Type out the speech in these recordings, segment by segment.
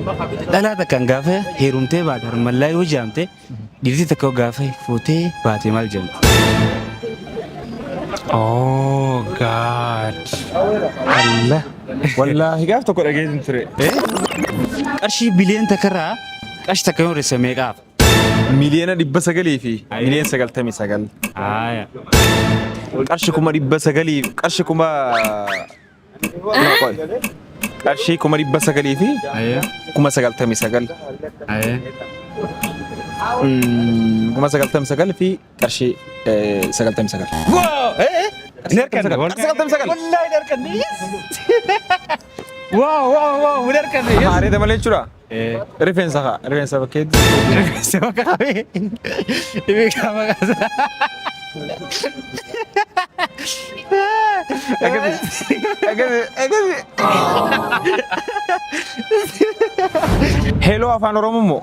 Dhalaa takkaan gaafa heerumtee baate harmallaa yoo jaamte, dhiirti takka gaafa fuutee baate maal jaamti? Oh God. Allah. Wallaahi gaaf tokko dhageetin ture. Qarshii biliyoona takkarraa qarshii takka yoo hir'ise meeqaaf? 900,000,000 fi 99,000,000. Haaya. Qarshii 900,000, qarshii kuma, qoy. Qarshii 900,000 fi 99,000. 99,000 fi qarshii 99. Wow! Hin harkanne. 99. Wallaahi hin harkanne. Yes! Wow, wow, wow! Hin harkanne. Yes! Areeda malee jechuudha. Rifeensa haa, rifeensa bakkeetti. Rifeensa bakka qabee. Dhibee qaama qasa. Akkasi, akkasi, akkasi. Hello, afaan Oromoo immoo.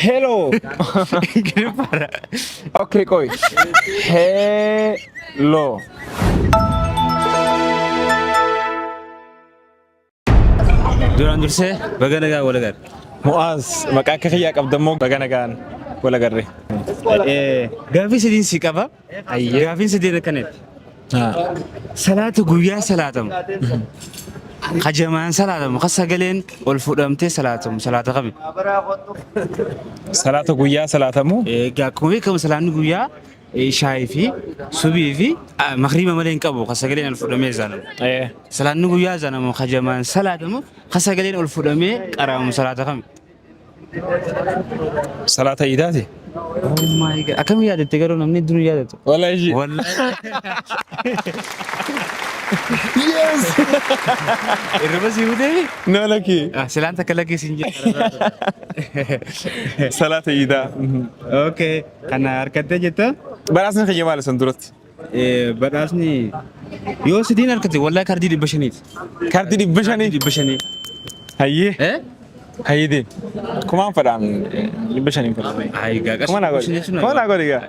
Hello. Ingiliffaadha. Okay, qoy. Hello. Duraan dursee baga nagaa wal agarre. Mu'aaz, maqaa akka kiyyaa qabdammoo, baga nagaan wal agarre. Gaaffii sadiin si qaba. Gaaffiin sadiin akkanatti. Salaata guyyaa salaatamu. Ka jamaan salaatamu, ka sagaleen ol fuudhamtee salaatamu, salaata kami? Salaata guyyaa salaatamu. Egaa akkuma beekamu salaanni guyyaa shaayii fi subii fi makriiba malee hin qabu, ka sagaleen ol fuudhamee zaanamu. Salaanni guyyaa zaanamu, ka jamaan salaatamu, ka sagaleen ol fuudhamee qara'amu salaata kami? Salaata iidaati. Oh my God. Akkamiin yaadatte garuu? Namni hedduun hin yaadatu. Wallahi. Wallahi. Yes! Irriba sii futeefi? No, lakki. Ah, silaan takka lakkii siin jedha. Salaata iidaa. Okay. Kana harkattee jetta? Badhaasni kiyya maali san duratti? Badhaasni yoo sidiin harkate wallahi kaardii 500ti. Kaardii 500. 500. Hayyee. Eh? Hayyee deem. Kumaan fadhaan, 500n fadha. Hayi gaa. Kuma naa godhi. Kuma naa godhi gaa.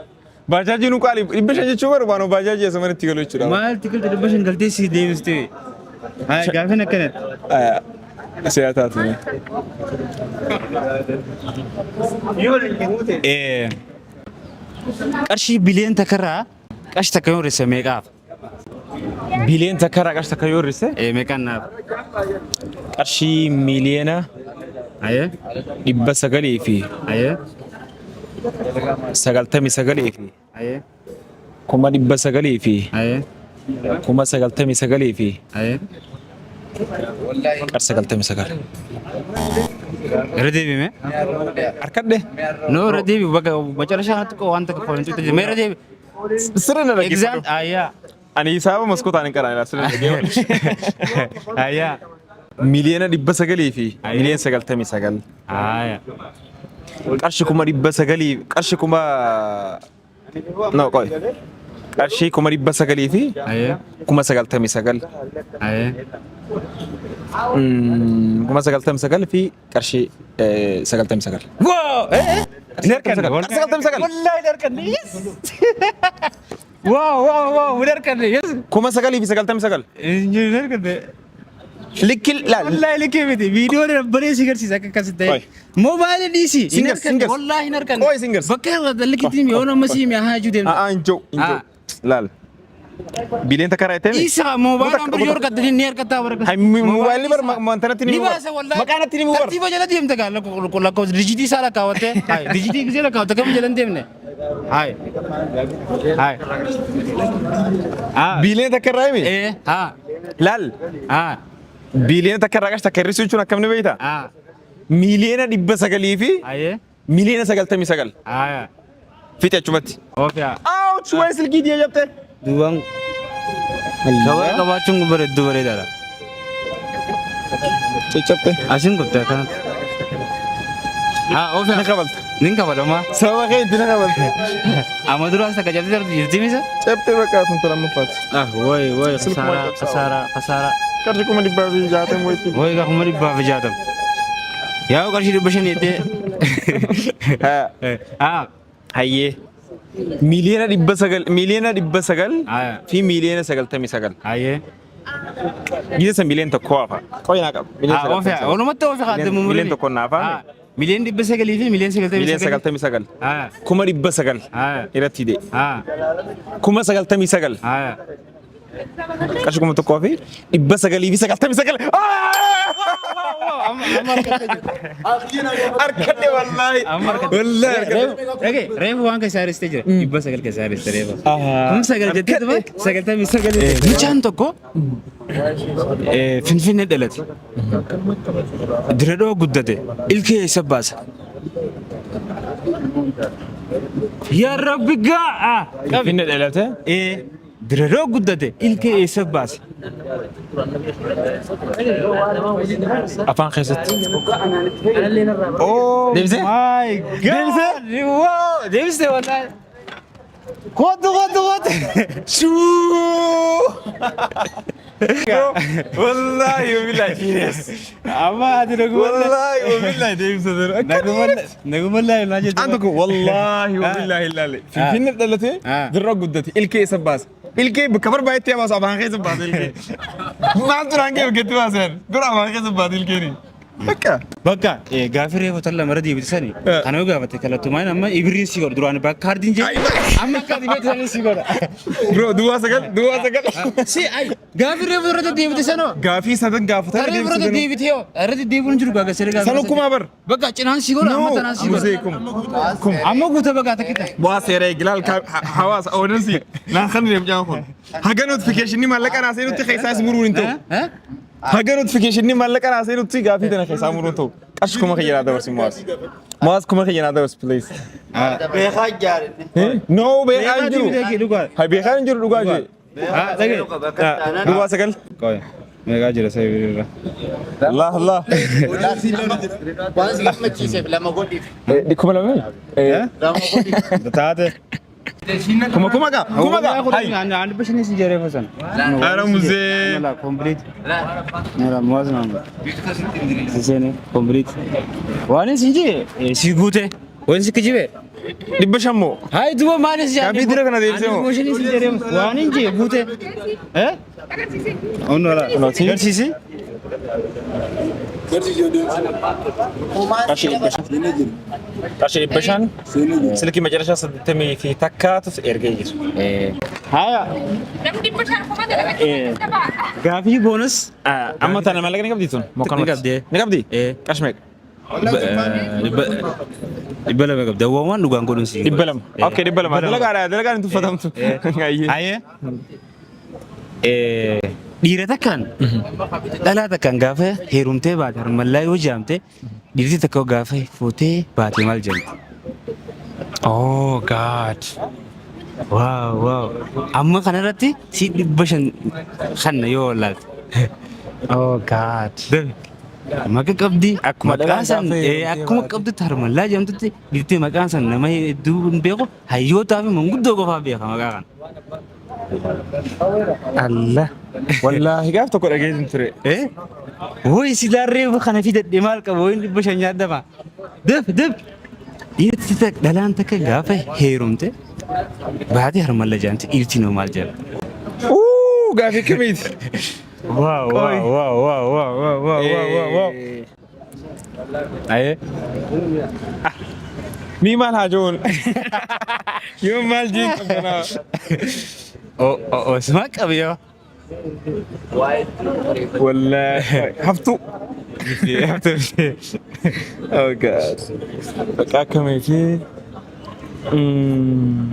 Baajaajii nu qaali, 500 jechuun baru baanu baajaajii asuma itti galu jechuudha. Maal tikilta 500 galtee si deebistee? Hayi, gaafin akkanatti. Siyaa taatu. Qarshii biliyoona takkarraa qarshii takka yoo hir'ise meeqaaf? Biliyoona takkarraa qarshii takka yoo hir'ise? Meeqaan naaf? Qarshii miiliyoona 900 fi 99 fi 900,000 fi 99,000 fi 99. Irra deebime. Harkadhe. No, irra deebi, bakka macarashaa kanatti qoo waan takka point itti jira. Irra deebi. Sirri na Exam dhaggeeffadhu. ayyaa. Ani hisaaba maskootaan hin qaraan, sirri na dhaggeeffadhu. Ayyaa. 900,000,000 fi 99,000,000. Ayyaa. Qarshii 900,000, qarshii kuma, no, qoy. Qarshii 900,000 fi 99,000. 99,000 fi qarshii 99. Wow! Hin harkanne. 99. Wallahi hin harkanne. Yes! Wow, wow, wow! Hin harkanne. Yes! 9,099. Hin harkanne. Likki laal. Wallahi likkii miti. Viidiyoon rabbanee si garsiisa akka akkas ta'e. Qoy. Moobaayilii dhiisi. Hin Singers, harkanne. singers. Wallahi hin harkanne. Qoy, singers. Bakka likkitti himi, yoo nama si himi haa jechuu deemta. A'aa, hin jiru, hin jiru. Laal. Bileen takka irraa jettee? Isa moobaayilii amma yoo harkatte ni harkattaa bara. Hay, moobaayilli bar wantanatti ni Ni himu bar. baasa wallahi. Maqaa natti ni himu bar. Tartiiba jala deemta gaa, lakkoofsa dijitii isaa lakkaawwattee. Hay, dijitii gisee lakkaawwatte kam jala hin deemne. Hay. Hay. Ah. Biileen takka irraa himi? Eh, haa. Laal. Haa. Biiliyoona takka irraa qarshii takka hir'isuu jechuun akkam ni beektaa? Haa. 900,000,000 fi Ayee. 99,000,000. Haya. Fixe achumatti. Okay. Ouch! Wayi silkii diya jabte. Duubaan gabaa qabaachuun kun bareedduu bareedaadha. Caccabte. Asiin kutte akkanatti. Haa, ofi. Ni kabalta. Nin kabalamaa. Sababa kee itti ni kabalta. Amma duraas takka cabsee jirti jirti misa? Cabte bakka tun lammaffaati. Ah, woy woy. Silkuma kasaaraa cabsaa. Kasaaraa kasaaraa. Qarshii 160,000 wayitti. Woy gaa, 160,000. Yaa, qarshii 500 jettee. Haa. Ah, Hayyee. 900,000,000, 900,000 Aya. fi 99,000,000. Hayyee. Gisa san miliyoona 1 hafa. Qoy naa qaba. Miliyoona 99. Walumatti oofe kaadde. Miliyoona 1 naaf hafe. 900,000 fi 99,000. Miliyoona 99. 900,000 irratti hidhee. 99,000. Qarshii 1999. Harkadhe wallaahi. Wallaahi harkadhe. Dhagee, reefu waan keessaa hir'istee jira. 900 keessaa hir'iste reefu. 9,000 jettee tuma 99. Mucaan tokko Finfinnee dhalate. Diradoo guddate. Ilkee eessa baasa? Yaa Rabbi gaa! Finfinnee dhalate. Diradoo guddate. Ilkee eessa baasa? Afaan keessatti. Oh. Deebisee? My God! Wow! Deebisee wallaahi. Kootu, kootu, kootu! Shuu! Wallaahi wabillahi genius. Amma ati naguma Wallaahi wabillahi deebisee jira. naguma laa ilaa jettu. Aan tokko wallaahi wabillahi ilaale. Finfinnee dhalatee dirra guddate ilkee isa baase. Ilkee bakka barbaadetti baasu, afaan keessa baase ilkee. Maal duraan kee bakka baasan? Dura afaan keessa baase ilkeeni. Bakka. Bakka gaafii reefu tan lamarra deebite sani kana yoo gaafate kallattumaan amma ibirriin si godha, duraan bakka kaardiin jee amma akka ati beektu sanii si godha. Bro, duwwaa sagal, duwwaa sagal. Si ay gaafii reefu irratti deebite sanoo. Gaafii sadan gaafatanii Taree irratti deebite yoo irratti deebiin jiru gaafa siree gaafa. Sanu kumaa bar. Bakka cinaan si godha, amma tanaan si godha. Musee kuma. Kuma. Amma guuta bakka takkita. Waa seera eeglaal hawaasa oonansi naan kan deemcaan kun. Haga notificationii maallaqa naa seenutti keessaas muruun hin ta'u. Haga notificationii maallaqa naa seenutti gaafii tana keessaa muruun hin ta'u. Qarshii kuma kiyya naa dabarsi Muwaas. Muwaas, kuma kiyya naa dabarsi, please. Beekaa jaarinne. No, beekaa hin jiru. Hay, beekaa hin jiru dhugaa jee. Duwwaa sagal. Qoy. Meeqaa jira saayibiriirra? Allah Allah. Waan si gammachiiseef lama godhiif. 2000. Lama godhiif. Taate. Kuma kuma gaa kuma gaa. Hay. Ani bashanii si jaree fasan. Ara muzee. Complete. Nala muwaaz maama. Sisene complete. Waan isin jee si guute. Waan si kijibe. 500 moo. Hay, duba maal si Gaafii dura kana deebisee moo? Bashanii si jaree waan hin jee guute. Eh? Onnola. Garsiisi. Qarshii 500 silkii macarashaa 81tu ergee jiru. Haya. Namni 500 kuma dalagachuu qaba. Gaafii bonus. Amma tana maallaqa ni qabdi tun? Ni qabdi. Ni qabdi? Eh. Qarshii meeqa? 200 qabdi. Dawwaawwan dhugaan godhuun si. 200. Okay, 200. Dalagaadha, dalagaan hin tuffatamtu. Ayyee. Ayyee. Dhiira takkaan dhalaa takkaan gaafa heerumtee baate harmallaa yoo jaamte, dhiirti takka gaafa fuutee baate maal jedhamti? Oh God. Wow. Amma kanarratti si 500 kanna yoo wallaalte. Oh God. Maqaa qabdi. Akkuma maqaan dhalaan san gaafa heerumtee akkuma baate. qabdutti harmallaa jedhamtutti dhiirti maqaan san nama hedduu hin beeku, hayyootaa fi manguddoo qofaa beeka maqaa kana. Allah. Wallaahi gaaf tokko dhageessin ture. Eh? Woy silaa reefu kana fidadhe maal qaba, woyin 500 nyaadhama. Def def. Dhiirti takka, dhalaan takka gaafa heerumte baatee harmalla jedhamti, dhiirti noo maal jedhama? Uu, gaafii kamiiti? Wow. Ayee. Mii maal haa jiruun? Yoo maal jeen qabbanaa? Oh oh oh suma qabi yoo. Wallaahi haftuu. Haftuu. Oh God. Bakka akkamiiti? Mm.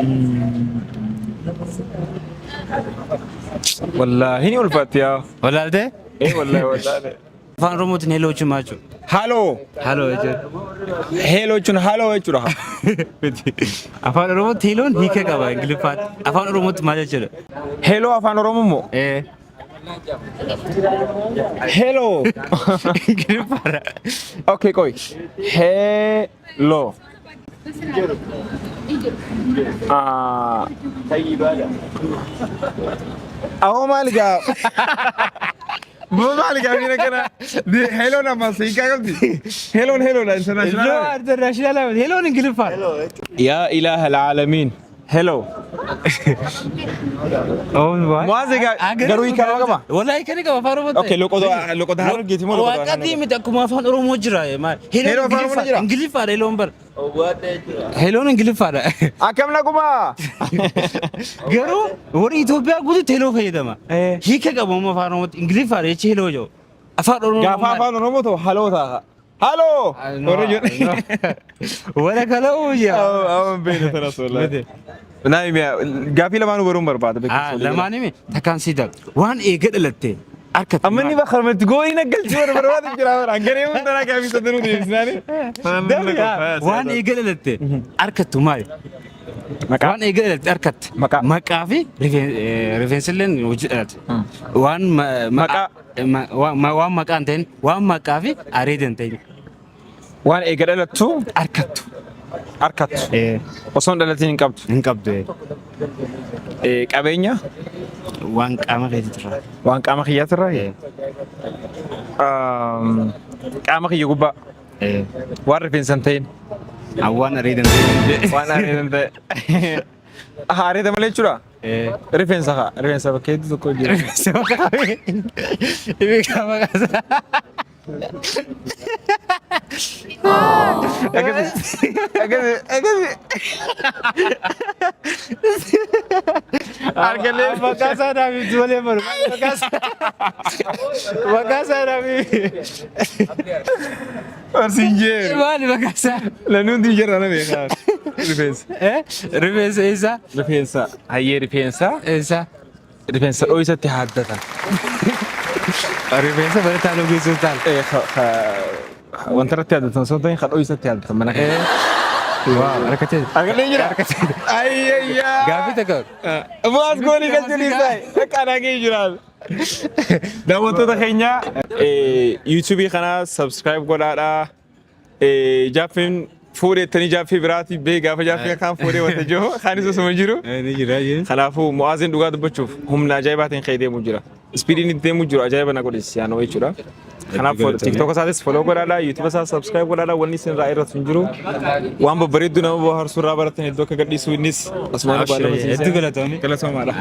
Mm. Wallaahi ni ulfaatti yaa. Wallaaltee? Eh, wallaahi wallaahi. Afaan Oromootiin hello jechuun maal jechuudha? Hello. Hello jechuun. Hello jechuun hello jechuudha. Afaan Oromootti helloon hiika qaba Ingiliffaatti. Afaan Oromootti maal jechuudha? Hello afaan Oromoo moo? Eh. Hello. Ingiliffaadha. Okay, qoy. Hello. Ah. Awoo, maali gaa? Boo, maali gaa miira kana? Hello nama hiikaa qabdi. Helloon hello dha international. International. Helloon Ingiliffaadha. يا إله العالمين. Hello. Mu'aaz egaa garuu hiikaa lama qaba? Wallahi kan qaba afaan Oromoo. Okay, loqoda loqoda Harargeeti moo loqoda Waaqatii miti akkuma afaan Oromoo jira. Maal? Hello afaan Oromoo jira? Ingiliffaadha helloon bara. Helloon Ingiliffaadha. Akkam naguma? Garuu warri Itoophiyaa guutuutti hello fayyadama. Hiika qabu amma afaan Oromootti Ingiliffaadha jechi hello jedhu. Afaan Oromoo. Gaafa afaan Oromoo ta'u haloo ta'a. Haloo! Warri jedhu. Wala kala'uu jira. Amma beekna tanas wallahi. Naa himi gaafii lamaanuu baruun barbaada. Ah, lamaan himi takkaan sii ta'a. Waan eega dhalatte harkatti. Amma inni bakka kanatti goolii naggalchii warra barbaadu jira bara. Garee hundanaa gaafii sadanuu deebisnaani. Waan eega dhalatte harkattu maali? Maqaa. Waan eega dhalatte harkatte. Maqaa. Maqaa fi rifeensilleen hojii dhalate. Waan Maqaa. Waan maqaa hin ta'in waan maqaa fi areeda hin ta'in Waan eega dhalattu harkattu. harkattu. Osoo hin dhalatiin hin qabdu. Hin qabdu. Qabeenya Waan qaama keetiitirraa. waan qaama kiyyaatirraa qaama kiyya gubbaa waan rifeensa hin ta'in. Waan areeda hin ta'in. Waan areeda hin ta'in. Areeda malee jechuudha. Rifeensa haa rifeensa bakka hedduu tokko jira. Rifeensa maqaa maqaa isaa. Akkasi akkasi akkasi. Argalee. Maqaa isaa naaf ibsi malee baru. Maqaa isaa naaf ibsi. Barsiin jeeru. Maali maqaa isaa? Namni hundi jirra na beekaa. Rifeensa. Rifeensa eessa? Rifeensa. Hayyee rifeensa. Eessa? Rifeensa dho'isatti haaddatan. Rifeensa barataa loo geessuuf taala. Wanta irratti haaddatan osoo hin ta'in kan dho'isatti haaddatan mana keessa. Waaw, harkatee. Argadhee jira. Ayyayyaa. Gaaffii takka. Bu'aas goolii galchuun isaa akka anaa jiraatu. Daawwattoota keenya YouTube kana subscribe godhaadhaa. Jaaffeen fuudheettanii jaaffii biraati bee gaafa jaaffii kaan fuudhee wanta jiru kaanis osuma jiru. Ni jira jira. Kanaafuu Mu'aaziin dhugaa dubbachuuf humna ajaa'ibaatiin ka'ee deemuu jira. Speediin itti deemuu jiru ajaa'iba na godhis yaanoo jechuudha. Kanaaf TikTok isaatis follow godhaadhaa, YouTube isaas subscribe godhaadhaa wanni isin irraa irratti hin jiru. Waan babbareedduu nama bohaarsuu irraa baratan hedduu akka gadhiisu innis asumaan Hedduu galatoomii. Galatoomaadha.